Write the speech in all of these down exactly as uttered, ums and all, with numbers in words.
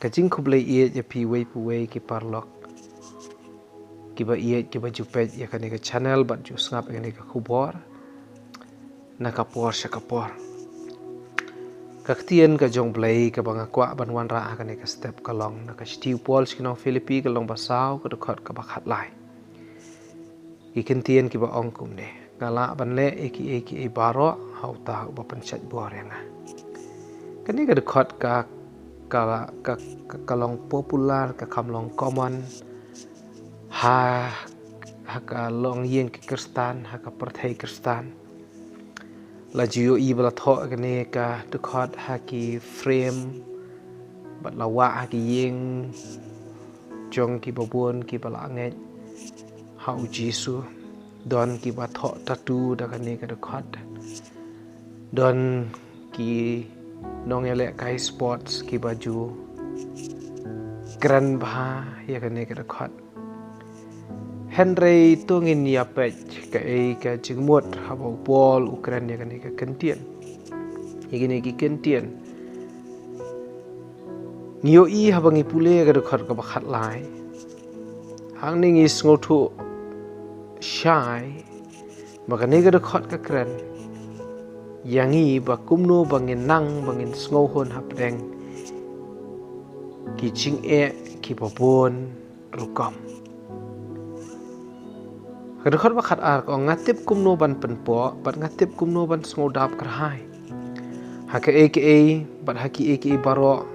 Ka jingkhublei ïeit ïa phi uwei pa uwei ki paralok kiba ïeit, kiba ju peit ïa kane ka channel bad ju sngap ïa kane ka khubor na ka por sha ka por. Ka ktien ka jong U Blei kaba nga kwah ban wanrah ha kane ka step ka long na ka shithi u Paul sha ki nong Philippi, ka lynnong ba saw, ka dkhot kaba khatlai. Ki kyntien kiba ong kumne: Nga lah ban leh ïa kiei kiei baroh ha uta uba pynshait bor ïa nga. Kane ka dkhot ka, ka, ka, ka, ka long popular, ka kham long common ha, ha ka longïing ki Khristan, ha ka pyrthei Khristan. La ju ïohi ba la thoh kane ka dkhot ha ki frame bad la wah ha ki ïing jong kiba bun kiba la ngeit ha U Jisu. Don kiba thoh tattoo da kane ka dkhot. Don ki nongïalehkai sports kiba ju kren bha ïa kane ka dkhot. Hynrei to ngin ïa peit kaei ka jingmut haba u Paul u kren ïa kane ka kyntien, ïa kine ki kyntien. Ngi ïohi haba ngi pule ïa ka dkhot kaba khatlai, hangne ngi sngewthuh shai ba kane ka dkhot ka kren ïa ngi ba kumno ba ngin nang, ba ngin sngewhun hapdeng ki jingeh kiba bun rukom. Ka dkhot ba khatar ka ong: Nga tip kumno ban pynpoh bad nga tip kumno ban sngewdap kyrhai. Ha kaei kaei bad ha kiei kiei baroh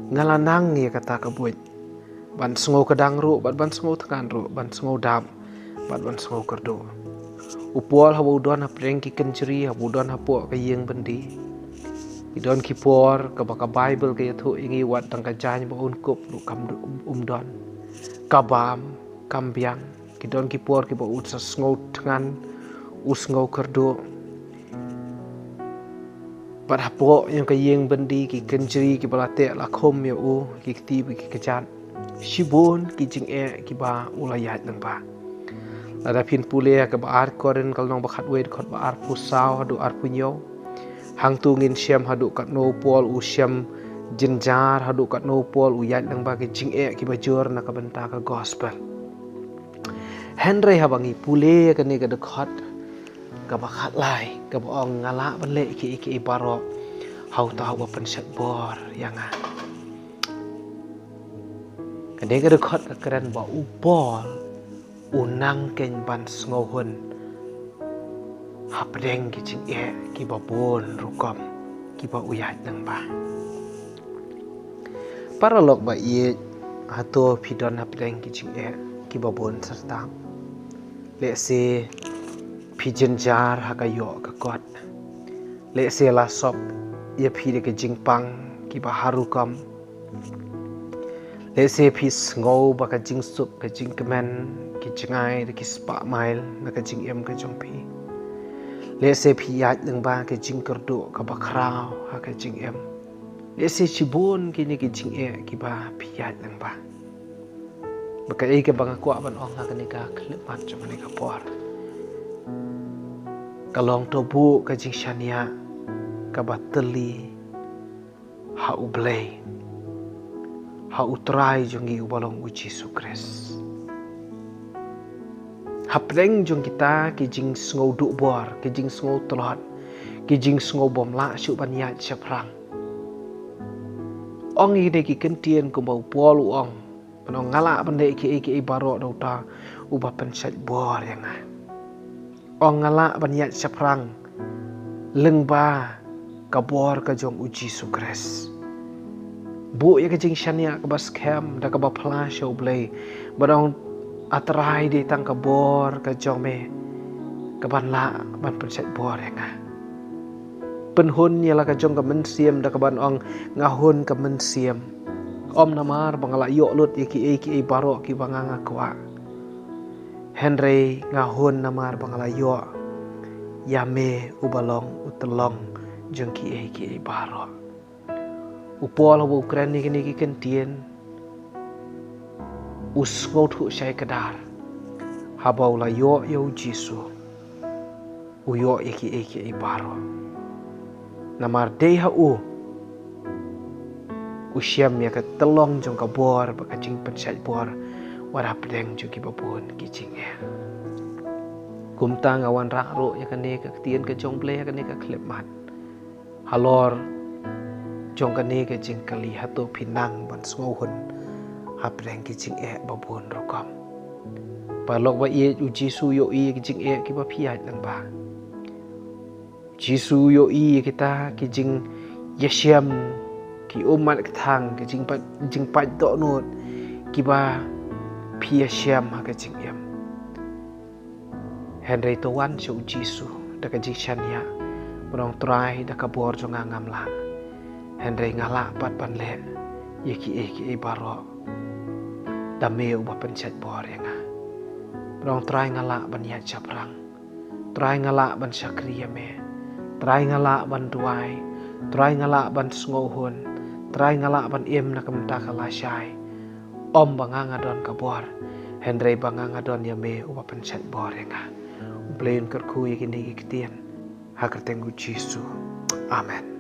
nga la nang ïa kata ka buit, ban sngewkdang ruh bad ban sngewthngan ruh, ban sngewdap bad ban sngewkyrduh. U Paul haba u don hapdeng ki kynjri, haba u don hapoh ka ïing byndi, ki don ki por kaba ka Baibl ka ïathuh ïa ngi wat tang ka jaiñ ba un kup ruh kam du-, um don. Ka bam, kam biang. Ki don ki por kiba u sa sngewthngan, u sngewkyrduh. Bad hapoh ïa ka ïing byndi, ki kynjri kiba la teh la khum ïa u, ki kti bad ki kjat. Shibun ki jingeh kiba u la ïaid lyngba. Lada phin pule ha kaba ar Korinth ka lynnong ba khatwei, dkhot ba arphew saw haduh arphew hynñiew, hangto ngin shem haduh katno u Paul u shem jynjar, haduh katno u Paul u ïaid lyngba ki jingeh kiba jur na ka bynta ka gospel. Hynrei haba ngi pule ïa kane ka dkhot kaba khatlai, kaba ong: Nga lah ban leh kiei kiei baroh ha uta uba pynshait bor ïa nga. Kane ka dkhot ka kren ba u Paul u nang keiñ ban sngewhun hapdeng ki jingeh kiba bun rukom kiba u ïaid lyngba. Paralok ba ïeit, hato phi don hapdeng ki jingeh kiba bun syrtap? Lehse phi jynjar ha ka ïoh ka kot. Lehse la sop ïa phi da ka jingpang kiba har rukom. Lehse phi sngew ba ka jingsuk, ka jingkmen, ki jngai da ki spah mail na ka jingim ka jong phi. Lehse phi ïaid lyngba ka jingkyrduh kaba khraw ha ka jingim. Lehse shibun kine ki jingeh kiba phi ïaid lyngba. Bad kaei kaba nga kwah ban ong ha kane ka khyllipmat jong kane ka por, ka long to buh ka jingshaniah kaba tylli ha U Blei, ha U Trai jong ngi uba long U Jisu Khrist. Hapdeng jong kita ki jingsngew duh bor, ki jingsngew tlot, ki jingsngew bym lah shuh ban ïaid shaphrang, ong ïa kine ki kyntien kumba u Paul u ong, ban ong: Nga lah ban leh kiei kiei baroh da uta uba pynshait bor ïa nga. Ong: Nga lah ban ïaid shaphrang lyngba ka bor ka jong U Jisu Khrist. Buh ïa ka jingshaniah kaba skhem da kaba phla sha U Blei, ban ong: A Trai, dei tang ka bor ka jong me kaban lah ban pynshait bor ïa nga. Pynhun ïa la ka jong ka mynsiem da kaban ong: Nga hun ka mynsiem. Ym namar ba nga la ïoh lut ïa kiei kiei baroh kiba nga nga kwah, hynrei nga hun namar ba nga la ïoh ïa me uba long u tyllong jong kiei kiei baroh. U Paul haba u kren ïa kine ki kyntien, u sngewthuh shai kdar haba u la ïoh ïa U Jisu, u ïoh ïa kiei kiei baroh. Namar dei ha u u shem ïa ka tyllong jong ka bor bad ka jingpynshait bor wat hapdeng jong kiba bun ki jingeh. Kumta nga wanrah ruh ïa kane ka ktien ka jong U Blei ha kane ka khyllipmat. Halor jong kane ka jingkylli, hato phi nang ban sngewhun hapdeng ki jingeh ba bun rukom? Paralok ba ïeit, U Jisu u ïohi ïa ki jingeh kiba phi ïaid lyngba. U Jisu u ïohi ïa kita ki jingïashem, ki ummat kthang, ki jingpait, jingpait dohnud kiba phi ïashem ha ka jingim. Hynrei to wan sha U Jisu da ka jingshaniah, ban ong, Trai, da ka bor jong nga ngam lah, hynrei nga lah pat ban leh ïa kiei kiei baroh da me uba pynshait bor ïa nga. Ban ong, Trai, nga lah ban ïaid shaphrang. Trai, nga lah ban shakri ïa me. Trai, nga lah ban duwai. Trai, nga lah ban sngewhun. Trai, nga lah ban im na ka bynta ka lashai. Ym ba nga nga don ka bor, hynrei ba nga nga don ïa me uba pynshait bor ïa nga. U Blei un kyrkhu ïa kine ki ktien ha ka kyrteng U Jisu. Amen.